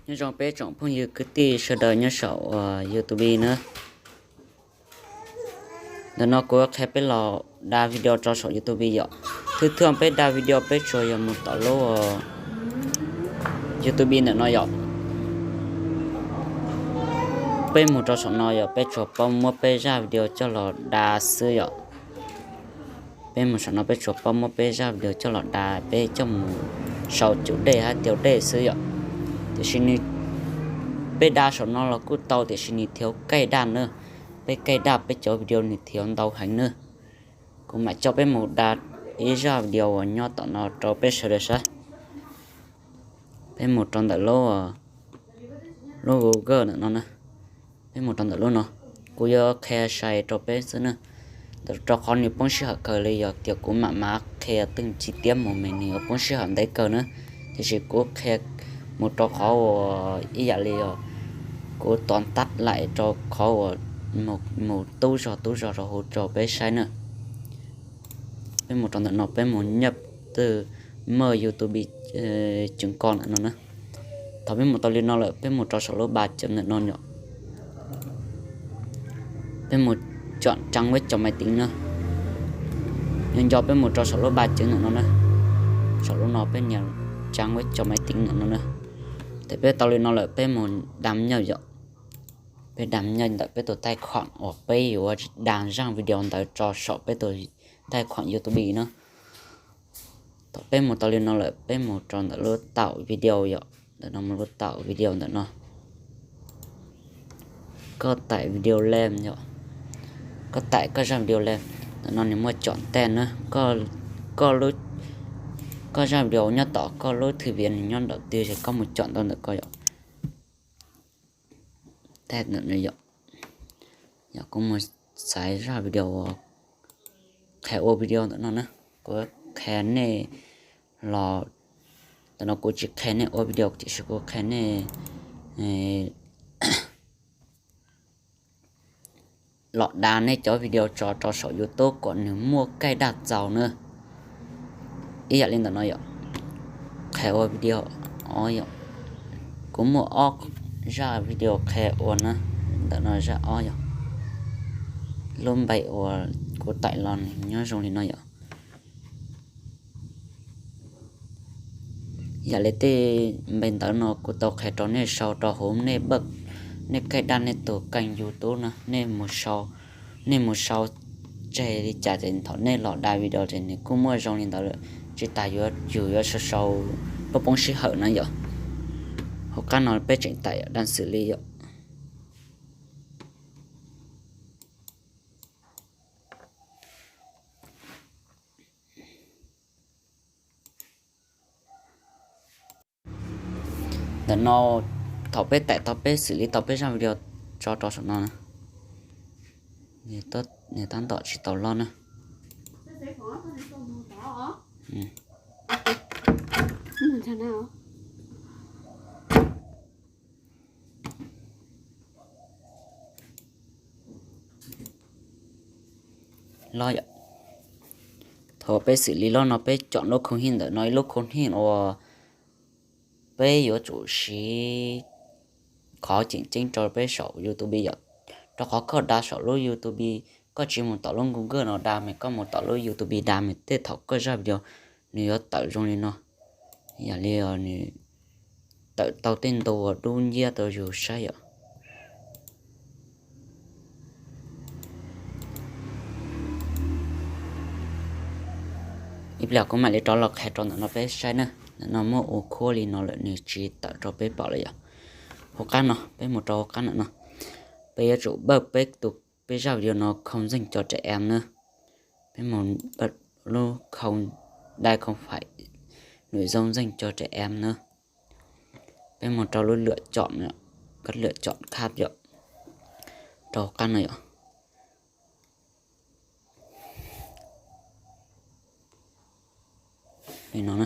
Nyob zoo peb tsoom phooj ywg kwv tij sawv daws nyob saum YouTube na. Ntawm no kuv qhia peb los da video rau saum YouTube yom. Thwj thwj peb da video peb tsuas yog mus tom lub YouTube ntawm no yom. Peb mus rau saum no yog peb tsuas paub muab peb zaj video coj los da xwb yom. Peb mus saum no peb tsuas paub muab peb zaj video coj los da, peb coj mus sau cuj dej hab tiav dej xwb yom. Tiam sis nws, peb da saum no los kuj tau, tiam sis nws thiav kaij daj na. Peb kaij daj peb cov video nws thiav ntau heev na. Kuv mam coj peb mus da ib zaj video uas nyob tom no rau peb sawv daws saib. Peb mus rau ntawm lub, lub Google ntawm no na. Peb mus rau ntawm lub no, kuv yuav qhia sai rau peb xwb na. Rau qhov nws poob sij hawm kawg li, yog tias kuv mam mam qhia tej chi tiab mus mas nws yuav poob sij hawm ntev kawg na. Tiam sis kuv qhia mus rau qhov uas ib yam li os, kuv tov tab laim rau qhov uas mus tub zog tub zog rau hauv rau peb saib na. Peb mus rau ntawm no, peb mus nyaj twg maj YouTube ceev ko ntawm no na. Thaum peb mus tau li no lawm, peb mus rau saum lub ba ceev ntawm no yom. Peb mus chọn trang web cho máy tính na. Nco nco peb mus rau saum lub ba ceev ntawm no na. Saum lub no peb nias trang web cho máy tính ntawm no na. Ces peb tau li no lawm, peb mus đăng nhập yom. Peb đăng nhập ntawm peb tus tài khoản uas peb yuav da zaj video ntawd rau saum peb tus tài khoản YouTube na. Thaum peb mus tau li no lawm, peb mus rau ntawm lub tạo video yom. Ntawm no mus lub tạo video ntawm no. Koj tải video lên yom. Koj tải koj zaj video lên. Ntawm no nws muaj chọn tên na. Koj, koj zaj video nyob tom koj lub thư viện nws nyob nraum twg ces koj mus chọn tau ntawm ko yom. Tag ntawm no yom, yog kuv mus xaiv zaj video, qhia ua video ntawm no na. Kuv qhia nej los, ntawm no kuv tsis qhia nej ua video tiam sis kuv qhia nej los da nej cov video tso rau saum YouTube kom nws muaj kaij daj txaus na. Ib yam li ntawm no yom, qhia ua video os yom. Kuv muaj ob zaj video qhia ua na. Ntawm no zaj ob yom, lub npe uas kuv tải los nws nyob zoo li no yom. Yam li tej npe ntawv no kuv tau qhia rau nej sau rau hauv nej, nej kaij daj nej tus kênh YouTube no, nej mus sau tseg li cas ces thaum nej los da video ces nws kuj muaj zoo li ntawd lawm, tsis tas yuav yus yuav sau sau poob poob sij hawm na yom. Hauv qab no peb tseem tải yom, đang xử lý yom. Ntawm no, thaum peb tải tau peb xử lý tau peb zaj video tso rau saum no na, nws tab tom tsis tau load na. Load yom. Thaum peb xử lý load no peb chọn lub khung hình ntawm no ib lub khung hình uas peb yuav tsum siv qhov tseem ceeb rau peb saum YouTube yom. Rau qhov koj da saum lub YouTube, koj tsis mus tom lub Google no da mas koj mus tom lub YouTube da mas tej thaum koj zaj video nws yuav tawm zoo li no, yam li nws tawm tau tej ntu uas dub nciab rau yus saib yom. Ib pliag kuv mam li rov los qhia rau ntawm no peb saib na. Ntawm no muab ua khuab li no lawm nws tsis tawm rau peb pom lawm yom. Hauv qab no, peb mus rau hauv qab ntawm no, peb yuav tsum npaj peb tus, peb zaj video no không dành cho trẻ em na. Peb mus lub không, đây không phải nội dung dành cho trẻ em na. Peb mus rau lub lựa chọn, koj lựa chọn khác yom, rau hauv qab no yom. Li no na.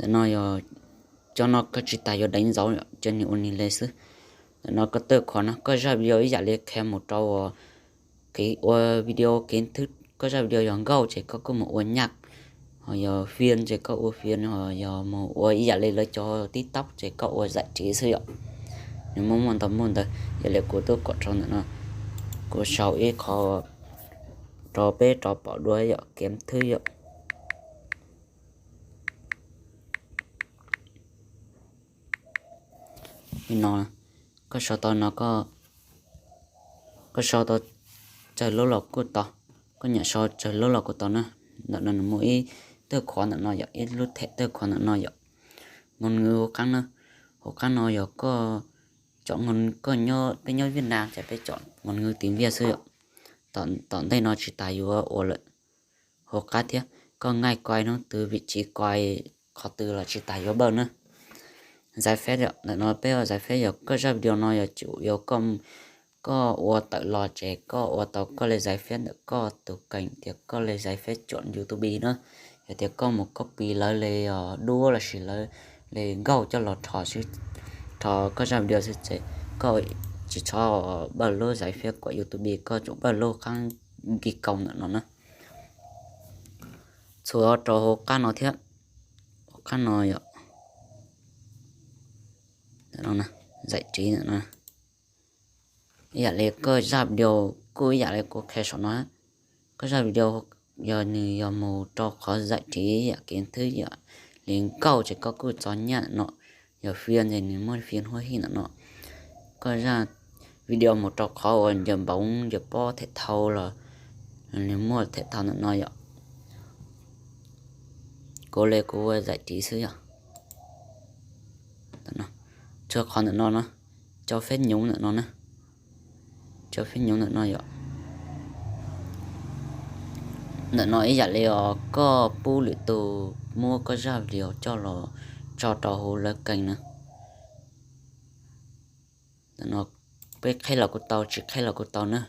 Ntawm no yog, cov no koj tsis tas yuav đánh dấu yom, cov nws ua nws li xwb. Ntawm no koj tawj qhov no, koj zaj video ib yam li qhia mus rau kev ua video, kev thwb, koj zaj video yog nkauj ces koj kuj mus ua nyaj, Ho yog fiaj ces koj ua fiaj, ho yog mus ua ib yam li lawv cov TikTok ces koj ua zais tsiv xwb yom. Nws muaj muaj ntau muaj ntawd, yog li kuv twb kom rau ntawm no, kuv sau ib qho rau peb rov pom dua yom, kev thwb yom. Li no, koj sau tau no, koj sau tau tsawg lub los kuj tau, koj nyam sau tsawg lub los kuj tau na. Ntawm no nws muaj ib tawg khuav ntawm no yom, ib lub them tawg khuav ntawm no yom. Ngôn ngữ hauv qab na, hauv qab no yog koj, koj nyob, peb nyob Việt Nam ces peb chọn ngôn ngữ tiếng Việt xwb yom. Tom ntej no tsis tas yuav ua lawm. Hauv qab thiab, koj ngay quay hnub twg, vị trí quay qhov twg los tsis tas yuav npawj na. Giấy phép yom, ntawm no peb ua giấy phép yog koj zaj video no yog tsum yog koj ua tawm los ces koj ua tau koj li giấy phép ntawm koj tus kênh tias koj li giấy phép chuẩn YouTube na. Yog tias koj mus copy lawv li duab lossis lawv li nkauj coj los rho, rho koj zaj video xwb ces koj tsis txhob npawj lub giấy phép của YouTube, koj tsum npawj lub qhab nkij kaus ntawm no na. Txhua rau hauv qab no thiab, hauv qab no yom, ntawm no, giải trí ntawm no. Ib yam li koj zaj video kuj ib yam li kuv qhia saum no, koj zaj video yog nws yog mus rau qhov giải trí yam kev thwb yam li nkauj ces koj kuj txog nyaj no, yog fiaj ces nws muaj fiaj huab hib ntawm no. Koj zaj video mus rau qhov uas ncaws npaum ncaws pob them thau los nws muaj them thau ntawm no yom. Kuv li kuv ua giải trí xwb yom. Txhua qhov ntawm no na, cho phép nhúng ntawm no na, cho phép nhúng ntawm no yom. Ntawm no ib yam li os koj pub lwm tus muab koj zaj video coj los tso rau hauv lawv kênh na. Ntawm no peb qheb los kuj tau, tsis qheb los kuj tau na.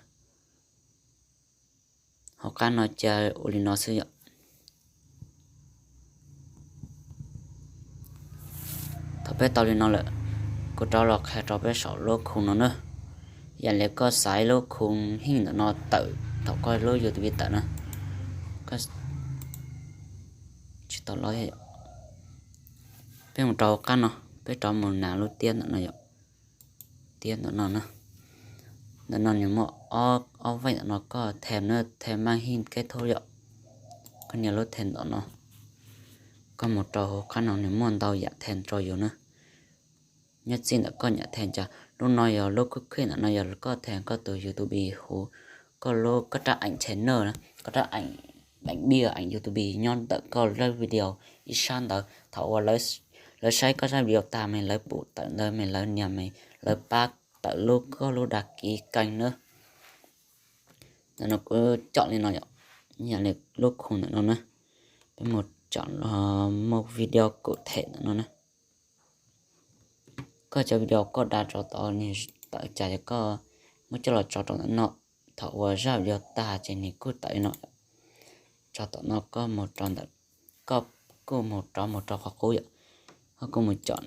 Hauv qab no cia ua li no xwb yom. Thaum peb tau li no lawm, kuv rov los qhia rau peb saum lub khung no na. Yam li koj xaiv lub khung hij ntawm no tawm thaum koj lub YouTube tawm na. Tsis tau los, peb mus rau hauv qab no, peb rov mus nas lub tiab ntawm no yom. Tiab ntawm no na. Ntawm no nws muaj ob vej ntawm no, koj thêm na, thêm màn hình kết nối yom. Koj nias lub thêm ntawm no, koj mus rau hauv qab no nws muaj ntau yam thêm rau yus na. Nyob txij ntawm koj nyam thêm cas, lub no yog lub khwb khwb ntawm no yog koj thêm koj tus YouTube hu, koj lub, koj rab ảnh channel na, koj rab ảnh, ảnh bia, ảnh YouTube nyob ntawm koj lub video ib sab ntawd. Thaum uas lawv saib koj zaj video tag mas lawv pum tawm ntawd mas lawv nias mas lawv pab tawm lub, koj lub đăng ký kênh na. Ntawm no kuv chọn li no yom, yam li lub khung ntawm no na. Peb mus chọn một video cụ thể ntawm no na. Koj cov video koj đăng rau tod nws tawm cas ces koj muab coj los tso rau ntawm no. Thaum uas zaj video tag ces nws kuj tawm li no. Tso tom no, koj mus rau ntawm, koj kuj mus rov mus rau qhov qub yom. Koj kuj mus chọn,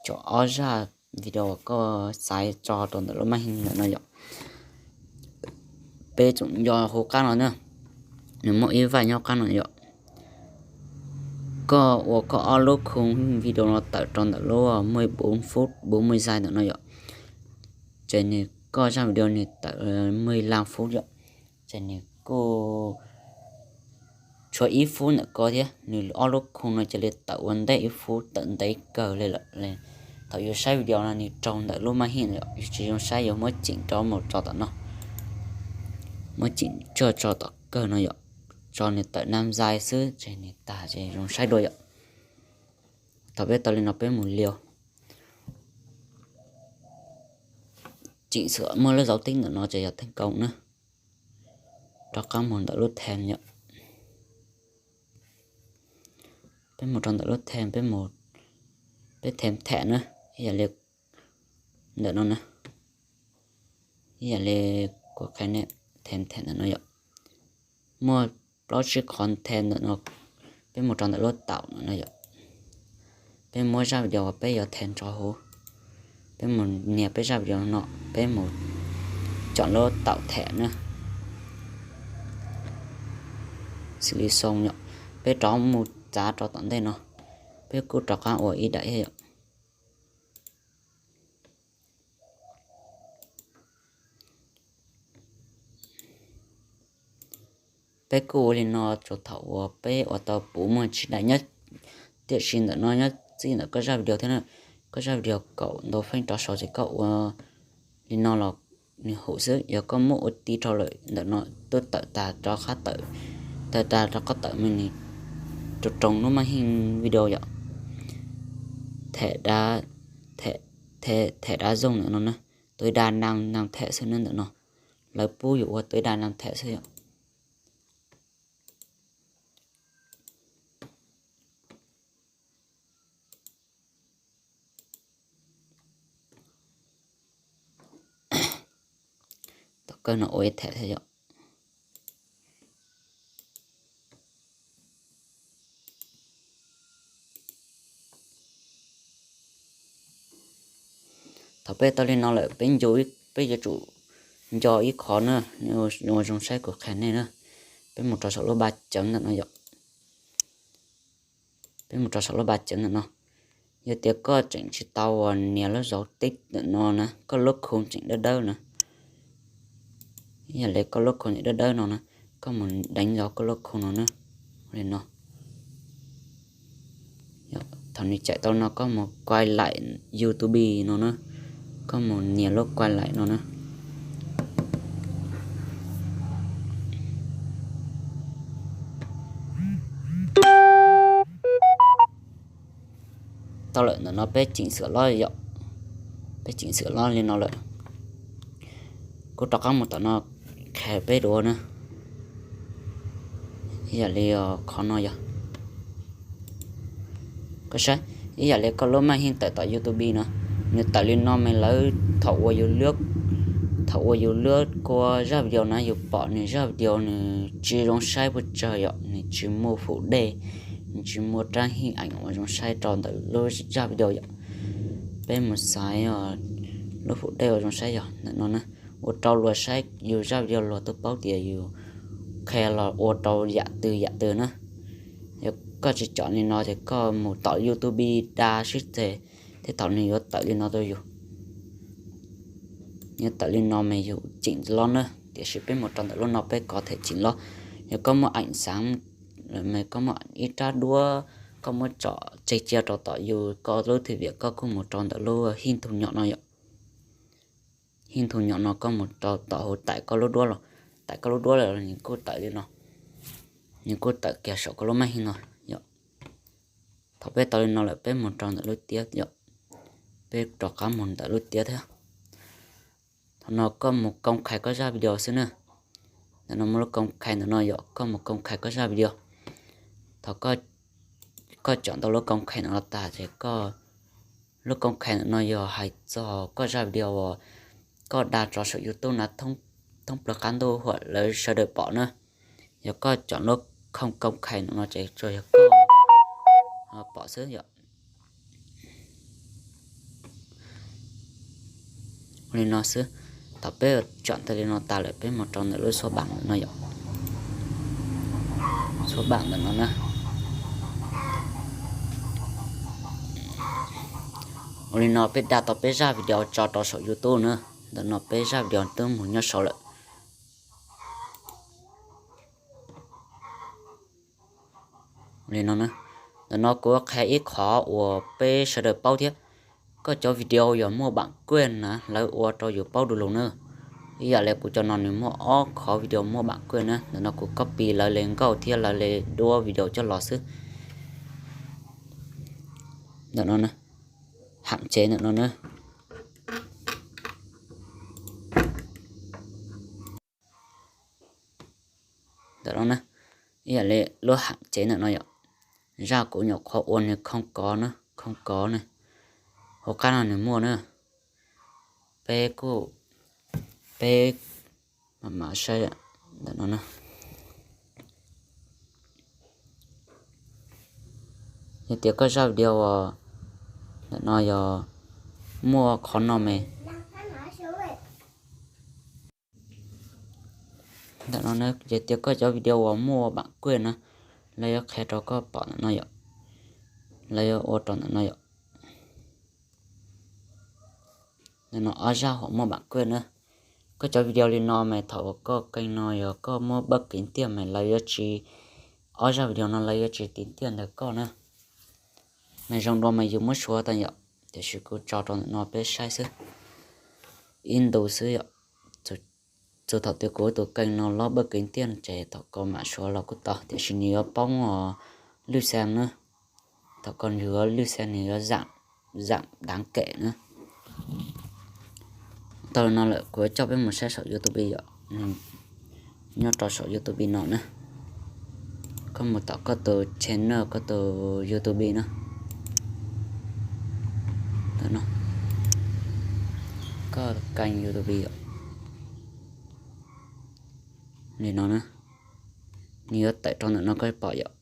chọn ob zaj video uas koj xaiv tso rau ntawm lub màn hình ntawm no yom. Peb tsoom nco hauv qab no na, nws muaj ib vaj nyob qab no yom. Koj ua koj ob lub khung video no tawm rau ntawm lub mười bốn phút bốn mươi giây ntawm no yom. Ces nws, koj zaj video nws tawm mười lăm phút yom. Ces nws kuj tshuav ib phút ntawm ko thiab, nws ob lub khung no cia li tawm ua ntej ib phút, tawm ntev kawg li lawm. Thaum yus saib video no nws raug ntawm lub màn hình yom, yus tsis zoo saib, yus muab chỉnh rov mus tso tom no, muab chỉnh tsuag tso tom kawg no yom, tso nws tawm năm giây xwb ces nws tag ces zoo saib dua yom. Thaum peb tau li no peb mus liu. Chỉnh sửa, muaj lub dấu tích ntawm no ces yog thành công na. Rov qab mus ntawm lub thêm yom. Peb mus rau ntawm lub thêm, peb mus, peb thêm thẻ na, ib yam li ntawm no na, ib yam li kuv qhia nej, thêm thẻ ntawm no yom. Muaj plaub tsib qhov thêm ntawm no, peb mus rau ntawm lub tạo ntawm no yom. Peb muab zaj video uas peb yuav thêm rau hauv, peb mus nias peb zaj video no, peb mus chọn lub tạo thẻ na. Xws li xoo yom, Peb rov mus txav rau tom ntej no, peb kuj rov qab ua ib daim yom. Peb kuj ua li no tsuas thaum uas peb ua tau puv muaj tsib daim nyob, tiam sis ntawm no nyob txij ntawm koj zaj video thiab na, koj zaj video kaum ntau feej rov saud ces koj ua li no los nws hum xwb. Yog koj muab ua ti rau lawm ntawm no twb tawm tas rov qab tawm, tawm tas rov qab tawm mas nws rau roos lub maj heej video yom. Them, them, them dab zoo ntawm no na, tôi đang nằm, nằm them xwb na ntawm no. Lawv pub yus ua tôi đang nằm them xwb yom. Tom kawg no ua ib them thiab yom. Thaum peb tau li no lawm peb ncu, peb yuav tsum nco ib qho na, nej ua zoo saib kuv qhia nej na. Peb mus rau saum lub ba chấm ntawm no yom. Peb mus rau saum lub ba chấm ntawm no. Yog tias koj tseem tsis tau uas nias lub dấu tích ntawm no na, koj lub khung tseem dawb dawb na, ib yam li koj lub khung tseem dawb dawb no na, koj mus đánh dấu koj lub khung no na, li no. Thaum nws chạy tau no koj mus quay lại YouTube no na, koj mus nias lub quay lại no na. Tau lawm ntawm no peb chỉnh sửa lawm yom, peb chỉnh sửa lawm li no lawm. Kuv rov qab mus tom no qhia peb dua na, ib yam li qhov no yog, koj saib, ib yam li koj lub maj heej tawm tom YouTube no, nws tawm li no mas lawv thaum uas yus lub, thaum uas yus lub kua zaj video na yus pom nws zaj video nws tsis zoo saib pes tsawg yom, nws tsis muaj fuv dej, nws tsis muaj rab heej eem uas zoo saib rau ntawm lub zaj video yom. Peb mus xaiv lub fuv dej uas zoo saib yog ntawm no na, ua rau luag saib yus zaj video luag twb paub tias yus qhia los ua rau yam twg yam twg na. Yog koj tsis chọn li no ces koj mus tom YouTube da sib teg, thiab thaum nws yuav tawm li no rau yus, yuav tawm li no mas yus chỉnh loj na, tiam sis peb mus rau ntawm lub no peb có thể chỉnh loj. Yog koj muaj ảnh sáng lawm mas koj muaj ib rab duab, koj muab tsom tseg cia rau tom yus koj lub thư viện, koj kuj mus rau ntawm lub hình thu nhỏ no yom. Hình thu nhỏ no koj mus rau tom hauv tải koj lub duab los, tải koj lub duab lawm los nws kuj tawm li no, nws kuj tawm kiag saum koj lub maj heej no yom. Thaum peb tau li no lawm peb mus rau ntawm lub tiab yom, peb rov qab mus ntawm lub tiab thiab. Thaum no koj mus công khai koj zaj video xwb na. Ntawm no muaj lub công khai ntawm no yom, koj mus công khai koj zaj video. Thaum koj chọn tau lub công khai no los tas ces koj, lub công khai ntawm no yog hais txog koj zaj video uas koj đăng tso saum YouTube na, thoob plaws qab ntuj huam lawv sawv daws pom na. Yog koj chọn lub không công khai ntawm no ces tsuas yog koj pom xwb yom. Li no xwb. Thaum peb chọn tau li no tas lawm peb mus rau ntawm lub số bảng ntawm no yom. Số bảng ntawm no na. Ua li no peb đăng tau peb zaj video tso rau saum YouTube na. Ntawm no peb zaj video twb mus nyob saud lawm. Li no na, ntawm no kuv qhia ib qho uas peb sawv daws paub thiab. Koj cov video yog muaj bản quyền na lawv ua rau yus paub du lug na. Ib yam li kuv cov no nws muaj ob qhov video muaj bản quyền na, ntawm no kuv copy lawv li nkauj thiab lawv li duab video coj los xwb. Ntawm no na, hạn chế ntawm no na. Ntawm no na, ib yam li lub hạn chế ntawm no yom. Zaj kuv nyuam qhuav ua nws không có na, không có na, hauv qab no nws muaj na. Peb kuj, peb mam mam saib ntawm no na. Yog tias koj zaj video uas ntawm no yog muaj qhov no me, ntawm no na, yog tias koj cov video uas muaj bản quyền na, Lawv yuav qhia rau koj pom ntawm no yom. Lawv yuav ua rau ntawm no yom. Ntawm no ob zaj hom muaj bam kuj na. Koj cov video li no mas thaum uas koj keeg no yog koj muab pab kev tiag mas lawv yuav tsis, ob zaj video no lawv yuav tsis tiv tiag ntawm koj na. Mas zoo dua mas yus muab suav tas yom, tiam sis kuv tso rau ntawm no peb saib xwb, ib ntu xwb yom. Txug thaum twg kuv tus keeg no lob pab kev tiag ces thaum ko mam suav los kuj tau, tiam sis nws yuav poob lwj xees na. Thaum ko nws yuav lwj xees, nws yuav zam dav kem na. Tau li no lawm kuv yuav coj peb mus saib saum YouTube yom. Nws nyob rau saum YouTube no na. Koj mus tom koj tus channel, koj tus YouTube na. Koj keeg YouTube yom. Li no na, nws yuav tawm rau ntawm no koj pom yom.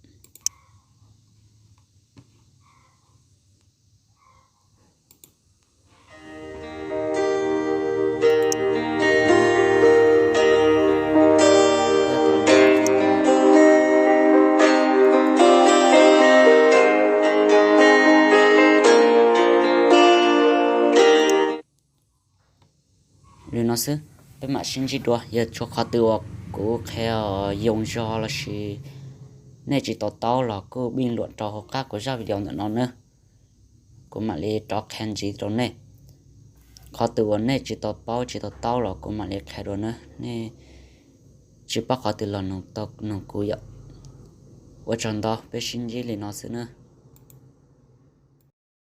Li no xwb, peb mam sib ntsib dua. Yog tshuav qhov twg uas kuv qhia yoo zog lossis nej tsis to taub los kuj pib luam rau hauv qab kuv zaj video ntawm no nawb. Kuv mam li rov qhia ntxiv rau nej. Qhov twg uas nej tsis to paub tsis to taub los kuv mam li qhia dua nawb. Nej tsis paub qhov twg los nug kuv yom. Ua tsaug ntau, peb sib ntsib li no xwb nawb.